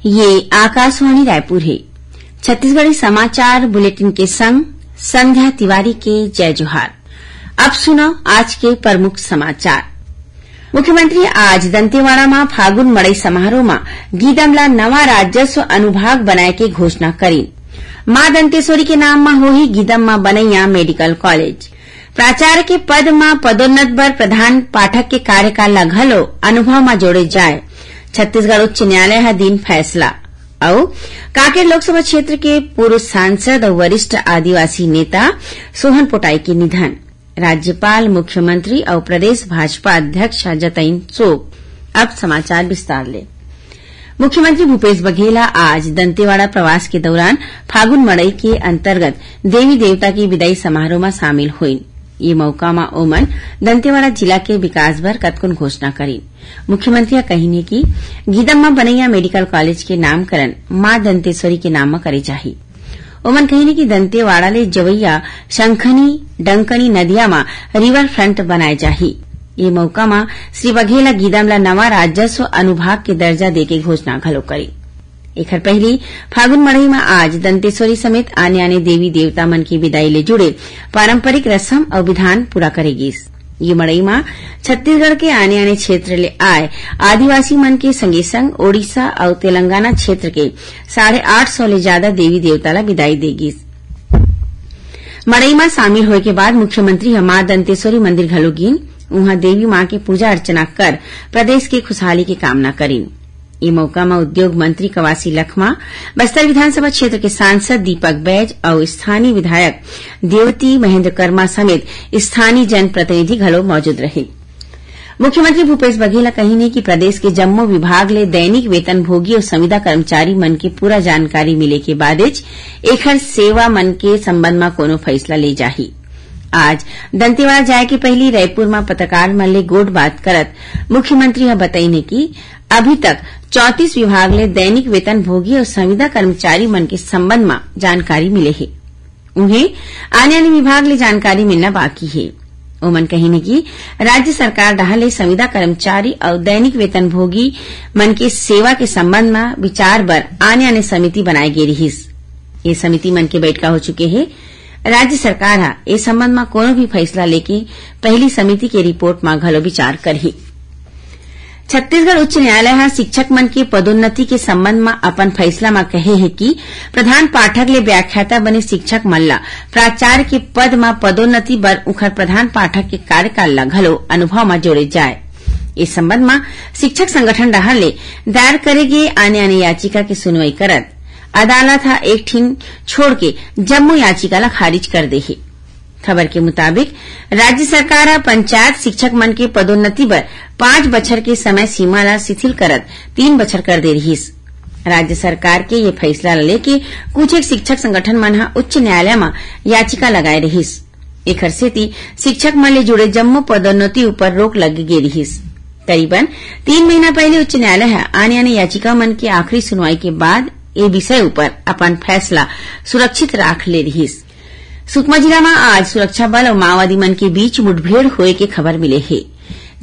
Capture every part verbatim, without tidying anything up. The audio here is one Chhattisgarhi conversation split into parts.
ये आकाशवाणी रायपुर हे। छत्तीसगढ़ी समाचार बुलेटिन के संग संध्या तिवारी के जय जोहार। अब सुनव आज के प्रमुख समाचार। मुख्यमंत्री आज दंतेवाड़ा म फागुन मड़ई समारोह म गीदम ला नवा राजस्व अनुभाग बनाए के घोषणा करिन। मां दंतेश्वरी के नाम म होही गीदम म बनैया मेडिकल कॉलेज। प्राचार्य के पद म पदोन्नत बर प्रधान पाठक के कार्यकाल ला घलो अनुभव म जोड़े जाए, छत्तीसगढ़ उच्च न्यायालय ह दीन फैसला। अउ कांकेर लोकसभा क्षेत्र के पूर्व सांसद अउ वरिष्ठ आदिवासी नेता सोहन पोटाई के निधन। राज्यपाल, मुख्यमंत्री अउ प्रदेश भाजपा अध्यक्ष ह जतइन शोक। अब समाचार विस्तार ले। मुख्यमंत्री भूपेश बघेल ह आज दंतेवाड़ा प्रवास के दौरान फागुन मड़ई के अंतर्गत देवी देवता के विदाई समारोह म शामिल होइन। ये मौका म ओमन दंतेवाड़ा जिला के विकास बर कतकोन घोषणा करिन। मुख्यमंत्री ह कहिन हे कि गीदम म बनैया मेडिकल कॉलेज के नामकरण मां दंतेश्वरी के नाम म करे जाही। ओमन कहिन हे कि दंतेवाड़ा ले जवैया शंखनी डंकनी नदिया म रिवर फ्रंट बनाए जाही। ये मौका म श्री बघेल ह गीदम ल नवा राजस्व अनुभाग के दर्जा देके घोषणा घलो करिन। एखर पहिली फागुन मड़ई म आज दंतेश्वरी समेत आने-आने देवी देवता मन के विदाई ले जुड़े पारंपरिक रसम अउ विधान पूरा करे गीस। ये मड़ई म छत्तीसगढ़ के आने-आने क्षेत्र ले आए आदिवासी मन के संगे संग ओडिशा अउ तेलंगाना क्षेत्र के साढ़े आठ सौ ले जादा देवी देवता ल विदाई दे गीस। मड़ई म शामिल होए के बाद मुख्यमंत्री ह मां दंतेश्वरी मंदिर घलो गीन। उहां देवी मां के पूजा अर्चना कर प्रदेश के खुशहाली के कामना करिन। ये मौका म उद्योग मंत्री कवासी लखमा, बस्तर विधानसभा क्षेत्र के सांसद दीपक बैज अउ स्थानीय विधायक देवती महेंद्र कर्मा समेत स्थानीय जनप्रतिनिधि घलो मौजूद रहिन। मुख्यमंत्री भूपेश बघेल ह कहिन हे कि प्रदेश के जम्मो विभाग ले दैनिक वेतन भोगी अउ संविदा कर्मचारी मन के पूरा जानकारी मिले के बादेच एखर सेवा मन के संबंध म कोनो फैसला ले जाही। आज दंतेवाड़ा जाए के पहिली रायपुर म पत्रकार मन ले गोठ बात करत मुख्यमंत्री ह बतइन हे कि अभी तक चौंतीस विभाग ले दैनिक वेतन भोगी अउ संविदा कर्मचारी मन के संबंध म जानकारी मिले हे। उहें, आने-आने विभाग ले जानकारी मिलना बाकी हे। ओमन कहिन हे कि राज्य सरकार डहार ले संविदा कर्मचारी अउ दैनिक वेतन भोगी मन के सेवा के संबंध म विचार बर आने-आने समिति बनाए गे रिहिस। ये समिति मन के बैठका हो चुके हे। राज्य सरकार ह ए संबंध म कोनो भी फैसला लेके पहिली समिति के रिपोर्ट म घलो विचार करही। छत्तीसगढ़ उच्च न्यायालय ह शिक्षक मन के पदोन्नति के संबंध म अपन फैसला म कहे हे कि प्रधान पाठक ले व्याख्याता बने शिक्षक मन ल प्राचार्य के पद म पदोन्नति बर उखर प्रधान पाठक के कार्यकाल ल घलो अनुभव म जोड़े जाए। इस संबंध म शिक्षक संगठन डहार ले दायर करे गे आने-आने याचिका के सुनवाई करत अदालत ह एक ठिन छोड़ के जम्मो याचिका ल खारिज कर दे हे। खबर के मुताबिक, राज्य सरकार ह पंचायत शिक्षक मन के पदोन्नति बर पांच बछर के समय सीमा ल शिथिल करत तीन बछर कर दे रिहिस। राज्य सरकार के ये फैसला ल लेके कुछ एक शिक्षक संगठन मन ह उच्च न्यायालय म याचिका लगाए रिहिस। एखर सेती शिक्षक मन ले जुड़े जम्मो पदोन्नति ऊपर रोक लग गे रिहिस। करीबन तीन महीना पहले उच्च न्यायालय ह आने-आने याचिका मन के आखिरी सुनवाई के बाद ए विषय ऊपर अपन फैसला सुरक्षित राख ले रिहिस। सुकमा जिला म आज सुरक्षा बल अउ माओवादी मन के बीच मुठभेड़ होए के खबर मिले हे।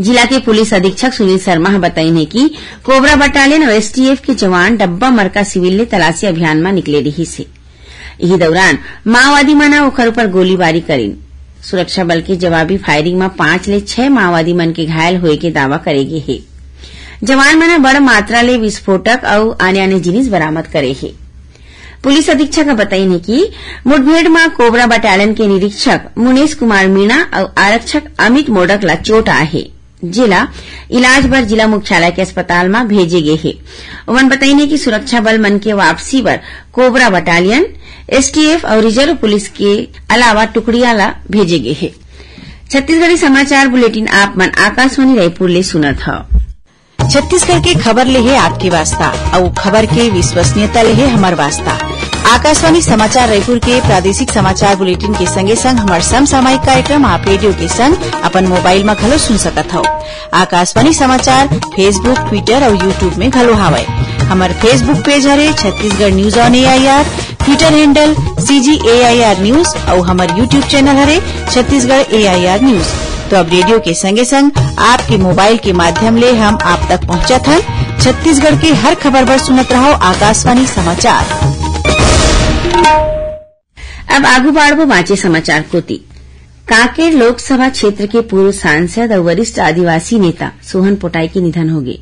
जिला के पुलिस अधीक्षक सुनील शर्मा ह बताइन हे कि कोबरा बटालियन अउ एसटीएफ के जवान डब्बा मरका सिविल ले तलाशी अभियान म निकले रिहिस हे। इही दौरान माओवादी मन ह ओखर ऊपर गोलीबारी करिन। सुरक्षा बल के जवाबी फायरिंग म पांच ले छह माओवादी मन के घायल होए के दावा करे गे हे। जवान मन ह बड़ मात्रा ले विस्फोटक अउ आने-आने जिनिस बरामद करे हे। पुलिस अधीक्षक ह बताइन हे कि मुठभेड़ म कोबरा बटालियन के निरीक्षक मुनेश कुमार मीणा अउ आरक्षक अमित मोडक ला चोट आए हे, जेला इलाज बर जिला मुख्यालय के अस्पताल म भेजे गे हे। ओमन बताइन हे कि सुरक्षा बल मन के वापसी बर कोबरा बटालियन, एसटीएफ अउ रिजर्व पुलिस के अलावा टुकड़िया ला भेजे गे हे। छत्तीसगढ़ी समाचार बुलेटिन आप मन आकाशवाणी रायपुर ले सुनत हव। छत्तीसगढ़ के खबर ले हे आपके वास्ता, अउ खबर के विश्वसनीयता ले हे हमर वास्ता। आकाशवाणी समाचार रायपुर के प्रादेशिक समाचार बुलेटिन के संगे संग हमर समसामयिक कार्यक्रम आप रेडियो के संग अपन मोबाइल म घलो सुन सकत हव। आकाशवाणी समाचार Facebook, Twitter अउ YouTube में घलो हावय। हमर Facebook पेज हरे Chhattisgarh news on AIR, Twitter handle CG AIR news अउ हमर YouTube चैनल हरे छत्तीसगढ़ एआईआर न्यूज। तो अब रेडियो के संगे संग आपके मोबाइल के माध्यम ले हम आप तक पहुंचत हन। छत्तीसगढ़ के हर खबर बर सुनत रहो आकाशवाणी समाचार। अब आगू बाढ़बो बांचे समाचार कोति। कांकेर लोकसभा क्षेत्र के पूर्व सांसद अउ वरिष्ठ आदिवासी नेता सोहन पोटाई के निधन होगे।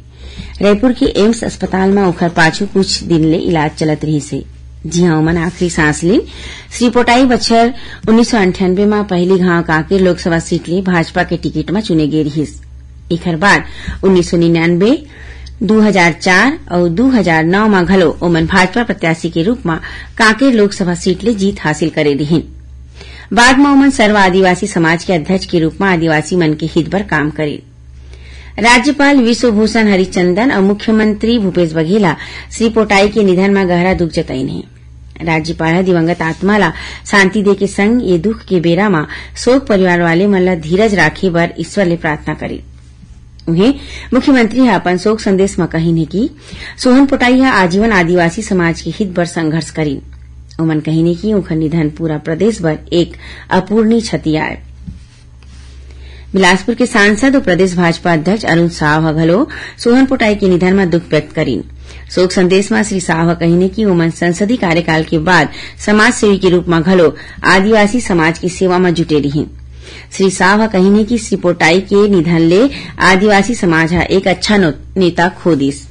रायपुर के एम्स अस्पताल म ओखर पाछू कुछ दिन ले इलाज चलत रिहिस हे, जिहां ओमन आखिरी सांस लीन। श्री पोटाई बछर उन्नीस सौ अंठानबे म पहिली घांव कांकेर लोकसभा सीट ले भाजपा के टिकट म चुने गे रिहिस। एखर बाद उन्नीस सौ निन्यानबे, दू हजार चार अउ दू हजार नौ म घलो ओमन भाजपा प्रत्याशी के रूप म कांकेर लोकसभा सीट ले जीत हासिल करे रिहिन। बाद म ओमन सर्व आदिवासी समाज के अध्यक्ष के रूप म आदिवासी मन के हित बर काम करिन। राज्यपाल विश्वभूषण हरिचंदन अउ मुख्यमंत्री भूपेश बघेल ह श्री पोटाई के निधन म गहरा दुख जताइन हे। राज्यपाल ह दिवंगत आत्मा ला शांति दे के संग ये दुख के बेरा म शोक परिवार वाले मन ला धीरज राखे बर ईश्वर ले प्रार्थना करिन। उहें, मुख्यमंत्री ह अपन शोक संदेश म कहिन हे कि सोहन पोटाई ह आजीवन आदिवासी समाज के हित बर संघर्ष करिन। ओमन कहिन हे कि उंखर निधन पूरा प्रदेश बर एक अपूरणीय क्षति आय। बिलासपुर के सांसद अउ प्रदेश भाजपा अध्यक्ष अरुण साव ह घलो सोहन पोटाई के निधन म दुख व्यक्त करिन। शोक संदेश म श्री साव ह कहिन हे कि ओमन संसदीय कार्यकाल के बाद समाजसेवी के रूप म घलो आदिवासी समाज के सेवा म जुटे रिहिन। श्री साव ह कहिन हे कि श्री पोटाई के निधन ले आदिवासी समाज ह एक अच्छा नो-, नेता खो दिस।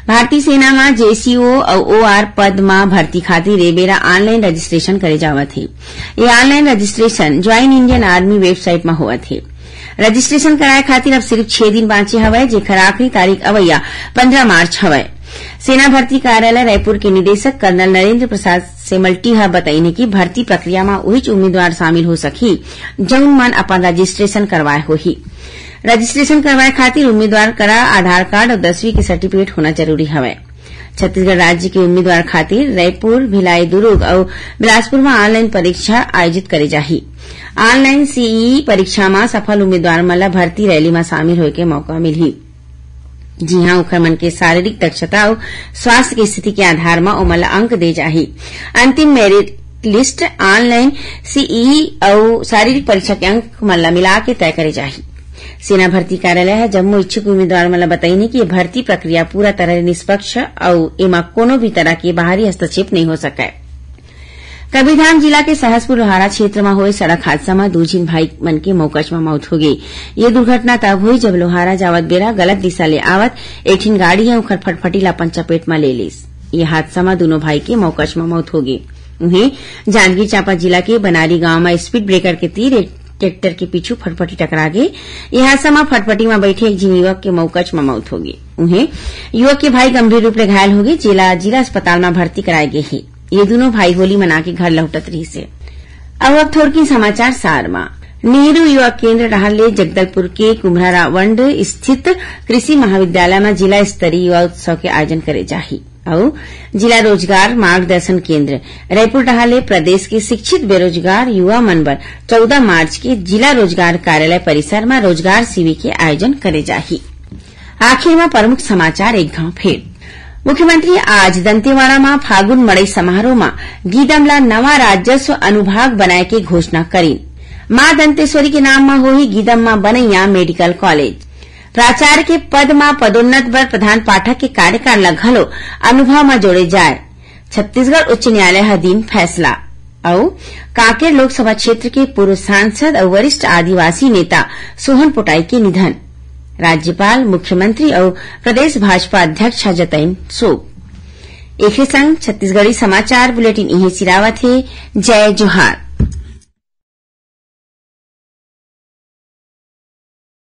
भारतीय सेना म जेसीओ अउ ओआर पद म भर्ती खातिर ए बेरा ऑनलाइन रजिस्ट्रेशन करे जावत हे। ये online registration join Indian army website म होवत हे। रजिस्ट्रेशन कराए खातिर अब सिर्फ छह दिन बांचे हवय, जेकर आखिरी तारीख अवइया पंद्रह मार्च हवय। सेना भर्ती कार्यालय रायपुर के निदेशक कर्नल नरेंद्र प्रसाद सेमल्टी ह बताइन कि भर्ती प्रक्रिया म उहीच उम्मीदवार शामिल हो सकही, जउन मन अपन रजिस्ट्रेशन करवाए होही। रजिस्ट्रेशन करवाए खातिर उम्मीदवार करा आधार कार्ड अउ दसवीं के सर्टिफिकेट होना जरूरी हवय। छत्तीसगढ़ राज्य के उम्मीदवार खातिर रायपुर, भिलाई, दुरूग अउ बिलासपुर म ऑनलाइन परीक्षा आयोजित करे जाही। ऑनलाइन सीईई परीक्षा म सफल उम्मीदवार मन ल भर्ती रैली म शामिल होए के मौका मिलही, जिहां ओखर मन के शारीरिक दक्षता अउ स्वास्थ्य के स्थिति के आधार म ओमन ल अंक दे जाही। अंतिम मेरिट लिस्ट ऑनलाइन सीईई अउ शारीरिक परीक्षा के अंक मन ल मिला के तय करे जाही। सेना भर्ती कार्यालय ह जम्मो इच्छुक उम्मीदवार मन ल बताइन हे कि ये भर्ती प्रक्रिया पूरा तरह ले निष्पक्ष अउ एमा कोनो भी तरह के बाहरी हस्तक्षेप नइ हो सकय। कबीरधाम जिला के सहसपुर लोहारा क्षेत्र म होए सड़क हादसा म दू झिन भाई मन के मौकच म मौत होगे। ये दुर्घटना तब होइस, जब लोहारा जावत बेरा गलत दिशा ले आवत एक ठिन गाड़ी ह ओखर फटफटी ल अपन चपेट म ले लिस। ये हादसा म दूनों भाई के मौकच म मौत होगे। उहें, जांजगीर चांपा जिला के बनारी गांव म स्पीड ब्रेकर के तीर एक ट्रैक्टर के पीछू फटफटी टकरा गे। ये हादसा म फटफटी म बैठे एक झिन युवक के मौकच म मौत होगे। उहें, युवक के भाई गंभीर रूप ले घायल होगे, जेला जिला अस्पताल म भर्ती कराए गे हे। ये दूनों भाई होली मना के घर लहुटत रिहिस हे। अउ अब थोरकिन समाचार सार म। नेहरू युवा केंद्र डहार ले जगदलपुर के कुम्हरारावंड स्थित कृषि महाविद्यालय म जिला स्तरीय युवा उत्सव के आयोजन करे जाही। अउ जिला रोजगार मार्गदर्शन केंद्र रायपुर डहार ले प्रदेश के शिक्षित बेरोजगार युवा मन बर चौदह मार्च के जिला रोजगार कार्यालय परिसर म रोजगार शिविर के आयोजन करे जाही। आखिर म प्रमुख समाचार एक घांव फेर। मुख्यमंत्री आज दंतेवाड़ा म फागुन मड़ई समारोह म गीदम ला नवा राजस्व अनुभाग बनाए के घोषणा करिन। मां दंतेश्वरी के नाम म होही गीदम म बनैया मेडिकल कॉलेज। प्राचार्य के पद म पदोन्नत बर प्रधान पाठक के कार्यकाल ला घलो अनुभव म जोड़े जाए। छत्तीसगढ़ उच्च न्यायालय ह दीन फैसला। अउ कांकेर लोकसभा क्षेत्र के पूर्व सांसद अउ वरिष्ठ आदिवासी नेता सोहन पोटाई के निधन। राज्यपाल, मुख्यमंत्री अउ प्रदेश भाजपा अध्यक्ष ह जतइन शोक। एखरे संग छत्तीसगढ़ी समाचार बुलेटिन इहें सिरावत हे। जय जोहार।